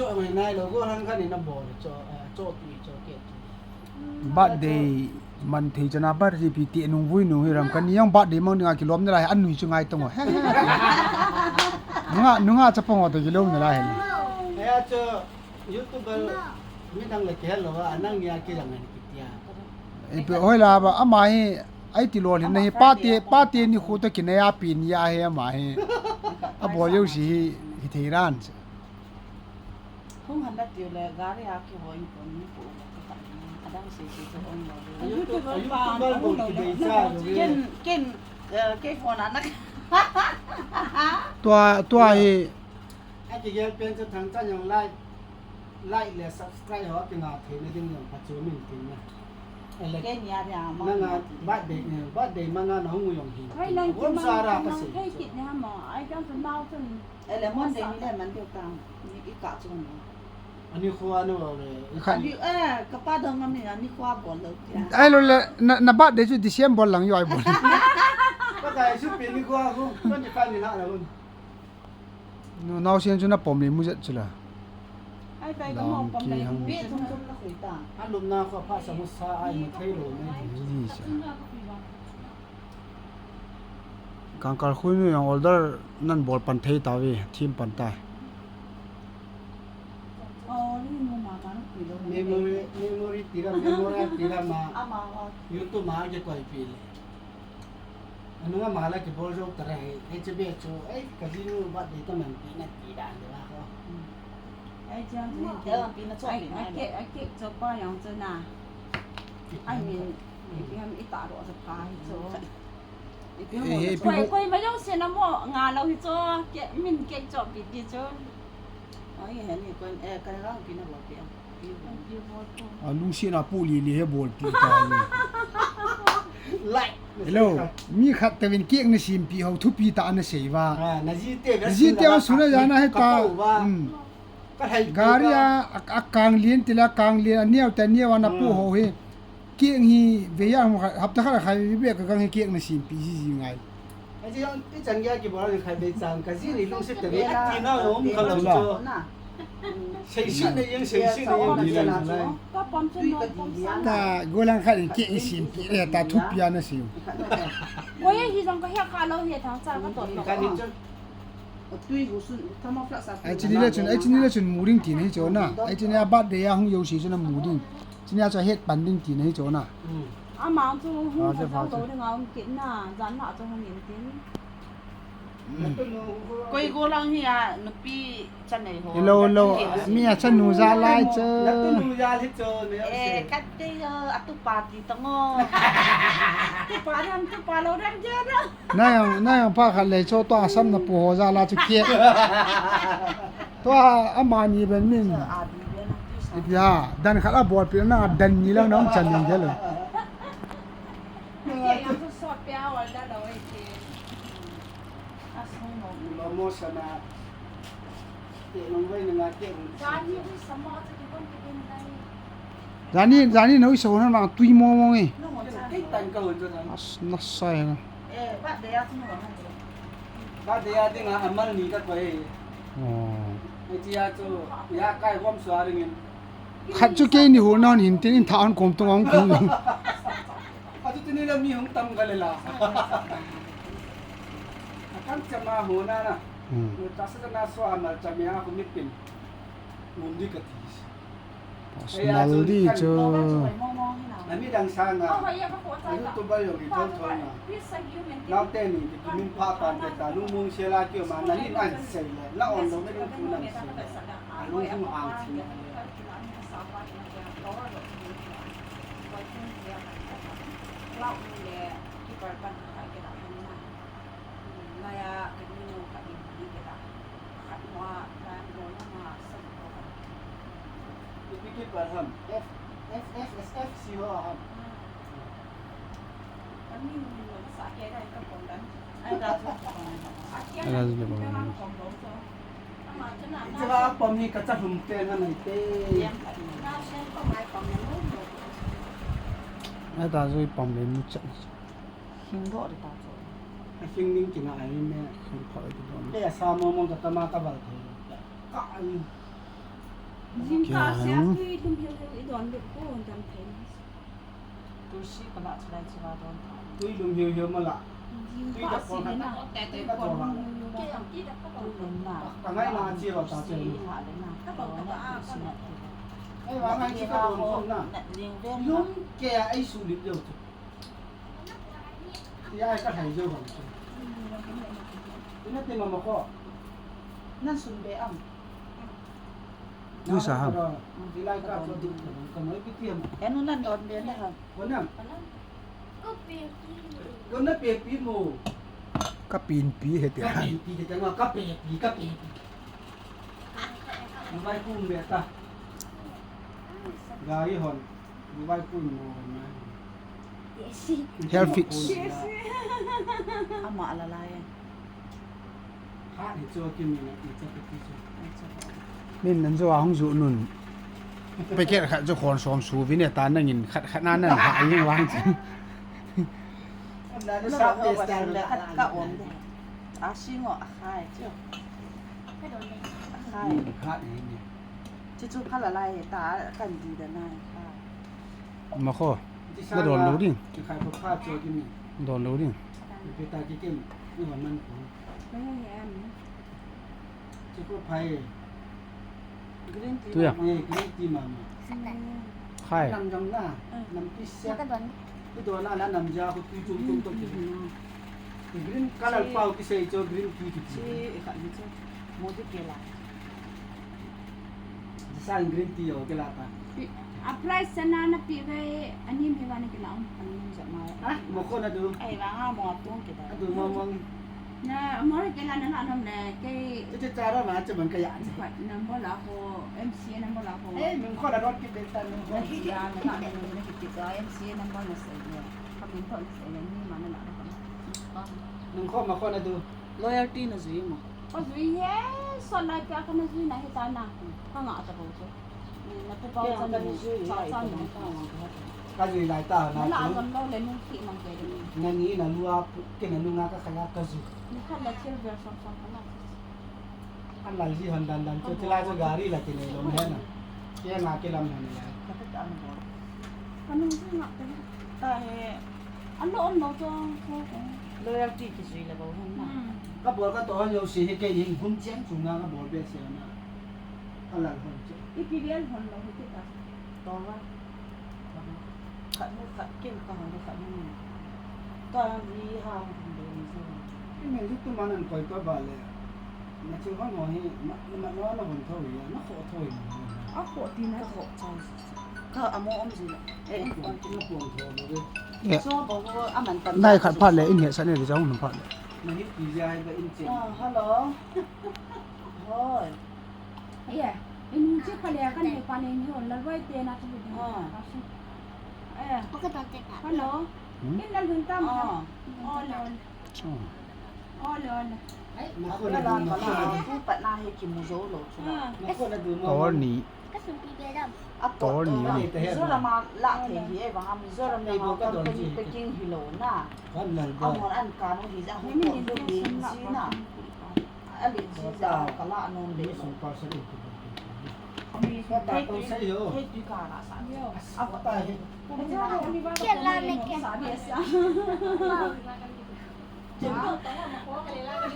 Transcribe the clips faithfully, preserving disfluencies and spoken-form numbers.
Ngai nai lo, go hang khan in a bol, cho, eh, cho pi, cho ke. Birthday man thei chana birthday pi ti nung vui nung hi ram kan yang birthday mang dinga kilom na lai, an nui chu ngai tong o. Nunga, nunga chapang o to kilom na lai. Eh, cho YouTuber mi dang le ke lo, a nang ya ke yang ni ki tia. Eh, pe hoi la ba, ama hi, ai ti lo hin na hi, pa te, pa te ni khu to ki na ya pi ni ya he ama hi. A bol yo si hi, hi thei ran. Hung han da tiu le, gari a kihoi pon ni pu le, ka ka ni, adang sei sei chu ong lo le. Ayu tu, ayu tu bal bol ki dei cha lo le. Ken, ken, eh, ke phone a na. Tua, tua hi. A kigel pen chu Thangchan jong like, like le subscribe ho kinga thei na ding jong pha chu min tin na. Ele. Ke nia dia ma. Nanga birthday, eh, birthday manga na hung jong hi. Hai nang ki man, sa ra ka nang sei thei chu. Kit ne ha mo. Ai jong chu nau chun. Ele Monday ni le man deu tang. Ni i ka chu ni. Ani kho ano le. Kha. Ani, eh, ka pa dong ngam ni ani kho bol lo tia. Ai lo le, na, na birthday chu December lang yo ai bol. Ka kai su pe ni kho ko. Twenty five ni na la ko. Nu nau sian chu na pom le mu jet chu la. Ai pai ka mo pom le mu jet chu na khui ta. A lum na kho pha samosa ai mu thei lo ne. Ji sa. Kangkal khui nu yang order nan bol pan thei ta ve, thim pan ta. Memory, memory tira, memory tira ma. Ama wa. YouTube ma ke koi pi le. Anu ma la ke bol jo tara he, he che be cho, ai, ka ji nu ba de ta man pi na ti da de la ho. Ai, che ang che. Ai, ke, ai, ke cho pa yang che na. Ai, min, ipi ham i ta ro sa pha hi cho. Ipi ham. Eh, eh, ipi koi, koi ma jong se na mo, nga lo hi cho, ke, min ke cho pi ti cho. Ai, he ni koi, eh, ka ra pi na bo pi. A lungset na pu li li he bol ti ta ni. Like. Hello. Mi khat te vin cake na sim pi ho thu pi ta na sei va. Ah, na ji te, na ji te va su na ja na he ta. Ka pai va. Hmm. Ka hai gari a, a, a kang lien ti la kang lien, a niau ta niau a na pu ho hi. Cake hi, ve ya hap ta kha khai ve ka kang hi cake na sim pi ji ji ngai. Ai ji yong, i chan ya ki bol ni khai ve chang, ka ji ni lungset ta ve. Ti na lo, um ka lo cho. Sei si na yeng, sei si na yeng, di la. Ka pom chu no pom sa. Ta, go lang khat in cake i sim pi le ta thu pi a na sim. Ko ye hi jong ka he ka lo he thang cha ka ton no. Ka ni chu. Ai chini le chun, ai chini le chun mu ding ti na hi cho na. Ai chini a birthday a hung yo si chun a mu ding. Chini a cho het pan ding ti na hi cho na. Ama chu hung lo ding a um kit na, jan na chu hung in tin. Koi go lang hi a, nupi chan nei ho. Hello, hello. Mi a chanu ja lai chu. Na tu nu ja hi chu, ne. Eh, kat te yo, a tu pa ti tong o. Tu pa ram, tu pa lo ram je na. Na yang, na yang pa khat le cho to Assam na pu ho ja la chu ke. To a, ama ni ben min. Ipi ha, dan khat a bol pi na, dan ni lang nang chan ni de lo. Ke yang chu sot pe a wal da lo e ke. A sung mo. Lo mo sana. Ke nong vai na ke. Jani ui sama chu ki bon ki bin dai. Jani, jani na ui sa hon na tui mo mo nge. As na sai na. Ba de ya ding a amal ni ka koi. Oh. Ai ti ya chu ya kai hom swa ring in. Khat chu ke ni hu na hin tin in tha an kom tung ang kum. Atu tini la mi hung tam ka le la. Akang chama ho na na. Hmm. Ni ta sa na so amal chama ko mi pin. Mun di ka ti. Personal di chu. Ami dang sa na. Anu tu ba yo ki thon thon na. Nau te ni ki min pha pan te ta lu mung se la ki ma na ni nan sei le. Na on lo me lu tu nan sei le. Anu tu hang chi na le. Ipi ki par ham? F, F, F, F, F, C ho ham? Ala zile ba. Icha pom hi ka cha hum te na nai te. Ai ta zui pom le mu cha. Hing do de ta cho. A hing ning ki na ai me. Hing pha de do. Te sa mo mo ka ta ma ka bal thei. Ka ai. Jingkah sia tui lum hiu hiu i don lut ko dam thei. Tulsi ka lah chu lai chu va don tha. Tui lum hiu hiu ma lah. Tui ka pon ka ta te te ka don la. Tui lum na. Ka ngai la chi lo ta che. Ha le na. Ka don na. Ai wa ngai chi ka don ko na. Lum ke a ai su lit leu chu. Ti ai ka hai jo bang chu. Ina te ma ma ko. Nan sun be am. Tui sa ham. Enu nan don be na ham. Kona pepi mo. Ka pinpi he te. Ka pinpi he te, ka pepi, ka pepi. Mobile phone be ta. Gari hon. Mobile phone mo na. Health fix. Ama la la ya. Min nan jo a hung ju nun. Packet khat jo khon som su vin e ta nangin khat khat na nan ha ing vang chin. Khat ka om de. A singo a khai chu. A khai. Chu chu khala lai ta kan di da nai khai. Ma kho. Na don lo ding. Don lo ding. Chu ko phai. Green tea ma. Eh, green tea ma ma. Khai. Nam jong na, nam pi sia. Ka don. Ki don na la nam ja ko tui tum tum tum. Green color pau ki sei cho green tea ki. Chi, e ka ni cho. Mo de ke la. Design green tea o ke la ta. A price sana na pi ve ani mi va ni ke la um. Ani ja ma. Ah, mo ko na du. Ai va nga mo tung ke da. Adu mo mo. Na, mora ke la na la nom le, ke. Che che cha ra ma che man ka ya. Number la ho, M C A number la ho. Eh, nung ko la rot ki de ta nung ko. Na ki ya, na la na nung ki ti ka, M C A number na se le. Ka min to se le, ni ma na la ka. Nung ko ma ko na du. Loyalty na zui mo. Ka zui he, so la ka ka na zui na he ta na. Ka nga ta bo chu. Ka jui lai ta na chu. Nani na lua ke na nunga ka khaya ka jui. An lai ji hon dan dan chu chila chu gari la kinei lom he na. Ke na ke lam hon lai. Ka ta an bo. Ka nung ji nga ta. Ta he. An lo an lo chu. Loyalty ki jui la bo hon na. Ka bol ka to hon yo si he ke in hun chiang chu nga ka bol be se na. Ka la hon chu. Ipi vel hon lo hi ta. To va. Khat nu khat kin ka hon khat nu. To ang ri ha hon de ni so. Ki men ju tu man an koi pa ba le. Na chu hon ho hi ma ma no na hon tho ya na kho tho ya. A kho ti na kho chang. Ka amo om ji la. Eh, on ti na pon tho ba le. So ba ho a man tam. Nai khat phat le in he sa ne le jong phat le. Na hi ti ja hai ba in che. Ah, hello. Hoi. Ye, inung chi pale kan he pa ne ni hon la roi te na chu. Ah. Eh. Hello. Hmm? In la lhun tam. Ah. Ole, ole. Oh. Ole, ole. Ai, ma ko na du ma. Ku pat na he ki mu jo lo chu. Ah. Ma ko na du ma. Tor ni. Ka sum pi be dam. Tor ni. Mizoram a la the hi e vang a Mizoram a company packing hi lo na. Kan lal ba. Amon an ka no hi ja hu ko ni ji na. A le ji ja ka la nom le. Sum pa sa de. Ka ta ko sa yo. He ti ka la sa. A ko ta he. Ke la ne ke. Sa de sa.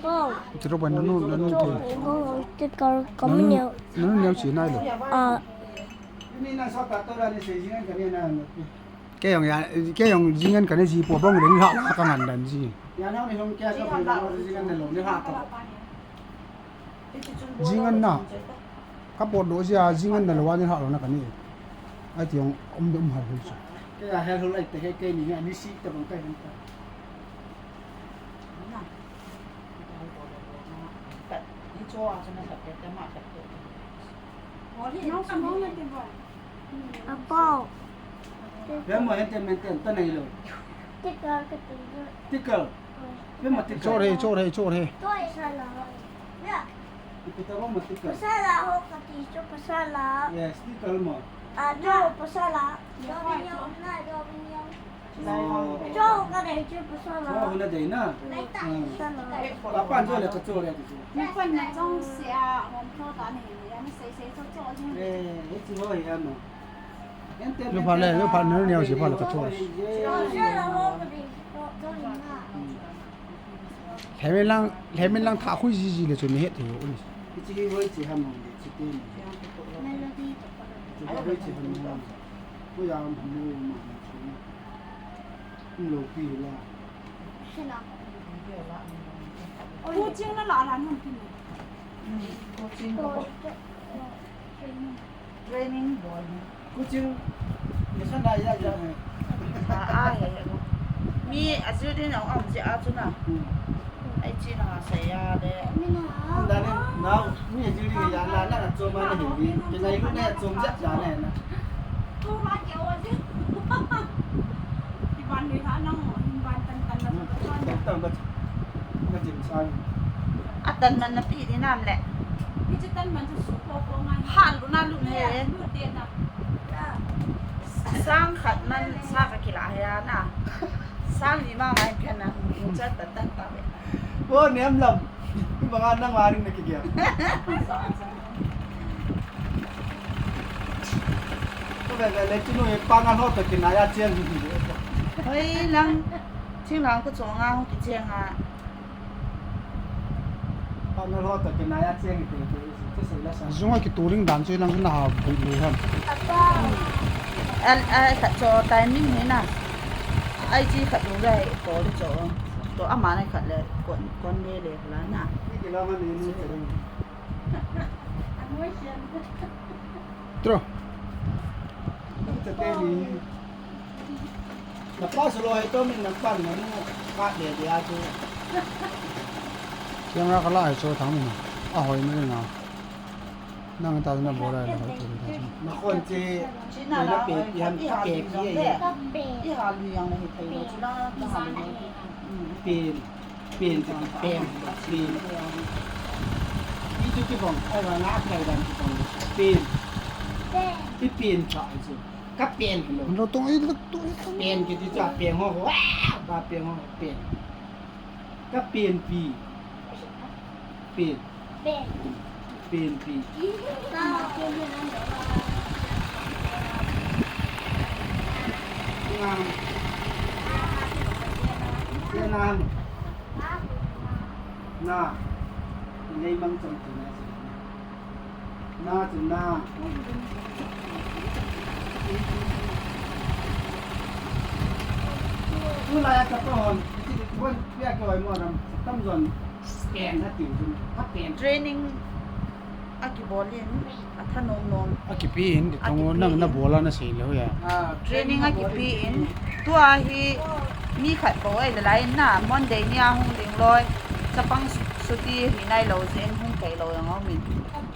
Wow. Tiro ba nanu, nanu te. Go, te kar, nanu, kamu neo. Nanu neo chi nai lo. Ah. Ke jong ya, ke jong jingan kane ji po bong le ni ha ka ngan dan ji. Jingan na. Ka pot do ji a jingan na lo wa ni ha lo na kani. Ai ti jong um dum ha hu chu. Ke ya he hu lai te ke ke ni ni si te bang kai bang kai. Apo. Ve mo hen ten men ten ta nei lo. Tikal ka tu. Tikal. Ve mo tikal. Chor he, chor he, chor he. Toi sala. Ya. Ipi ta mo tikal. Pasala ho ka ti cho pasala. Yes, tikal mo. Ah, do pasala. Do vinyo na do vinyo. Cho ka dei chu pu so la. Cho na dei na. Lai ta. Hmm. Papa cho le ka cho le. Ni pan na chong sia, hom tho ta ni, ya na sei sei cho cho ni. Eh, eh, chi ho ya no. Lu pha le, lu pha nu neo si pha le ka cho. Cho cho la ho ka dei. Cho cho ni na. Hmm. Lhemin lang, lhemin lang tha khui ji ji le chu mi het thei u ni. Chi hoi chi ham mo le chi te ni. Melody. Chi hoi chi ham mo. Ko ya ham mo ma ni chu. Lo pi la. Coaching na la la nun pi ni. Coaching ko. Training bol. Coaching ni sa na ya ya. A, a, he. Mi a ju din a um ji a chu na. Hmm. Ai chi na sa ya le. Da ni na, mi a ju din ya na na chom ma na hi. Ki nai lu na chom ja ja na na. Tu ma ke o ji. Ki ban ni ha na mo, ban tan tan na. Tan tan ba. Ka jim sa. A tan man na pi ni nam le. Ni chi tan man chu su ko ko ngai. Ha lu na lu ne. Lu de na. Sang khat man sa ka kila he na. Sang ni ma ngai phen na. Mu cha ta ta ta ve. Bo nem lam. Ba nga nang wa ring na ki dia. Ko ve ve le chu no e pa nga ho ta ki na ya chen. Hoi lang. Ching lang ko chong a ho ki cheng a. Zunga kituring dan chu lang na ha bu lu ham. Al, ai khat cho timing ni na. Ai chi khat lu le to le cho. To ama nai khat le kon, kon le le la na. Tro. Na pa su lo hai to min na pan na nu ka de de a chu. Camera ka la hai cho thang min. A hoi min na. Nang ta na bo la la hai to ta chu. Na kon che. Na pe pi han ka pe pi e. I ha lu yang na hi thei lo chu na. Pi. Pen, pen, pen, pen. Ichu kibang, ai wa nga kai dan kibang. Pen. Pen. Ipen cha ichu. Ka pen lo. Lo tong i lo tong i tong. Pen kiti cha pen ho. Wa, ba pen ho, pen. Ka pen pi. Pen. Pen. Pen pi. Nga. Nga. Na. Nei mang chang tu na. Na chu na. Tu la ya ta pa hon. Ti hon ya ke wai mo ram. Tam jon. Pen na ti chu. Ha pen. Training a kibol in a thanom nom. A kipi in, ti thong nang na bol a na sei lou ya. Ah, training a kipi in. Tua hi mi khat bou ai la lai in na, Monday ni a hung ding loi. Chapang su-, suti hi nai lou jeh in hung thei lou jong um in.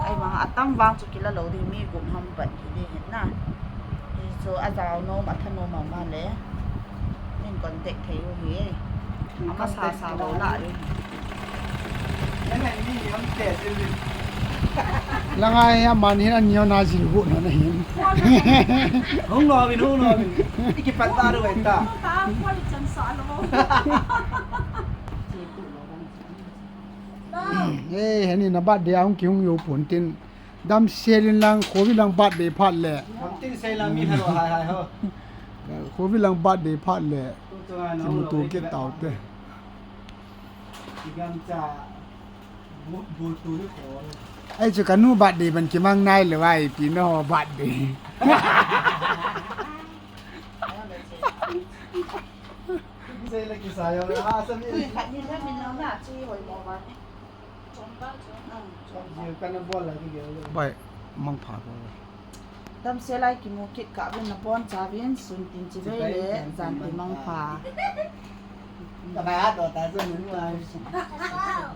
Ai vang a tam vang chu kila lou ding mi gup ham pat hi ding hin na. Hi chu a jao nom, a thanom a ma le. Min contact thei u hi. Ama sa sa lo la ri. Langa ya man hin a neo na jil bu na na hin. Hung lo min, hung lo min. Iki pat ta ru ta. Eh, heni na birthday a hung ki hung yo pon tin. Damsel in lang, Covid lang birthday phat le. Damsel in lang mi halo hai hai ho. Covid lang birthday phat le. Kimuto kit tau te. Ai chu kanu birthday ban kimang nai le vai pi no birthday. Sei le kisa yo ha sa mi. Khat ni le min lang na chi hoi mo ba ni. Bai, mangpha ko. Damsel a kimu kit kah uvin nabonchauvin sun tin chibai le jan tin mangpha. Ka bai a do ta sun ni ai.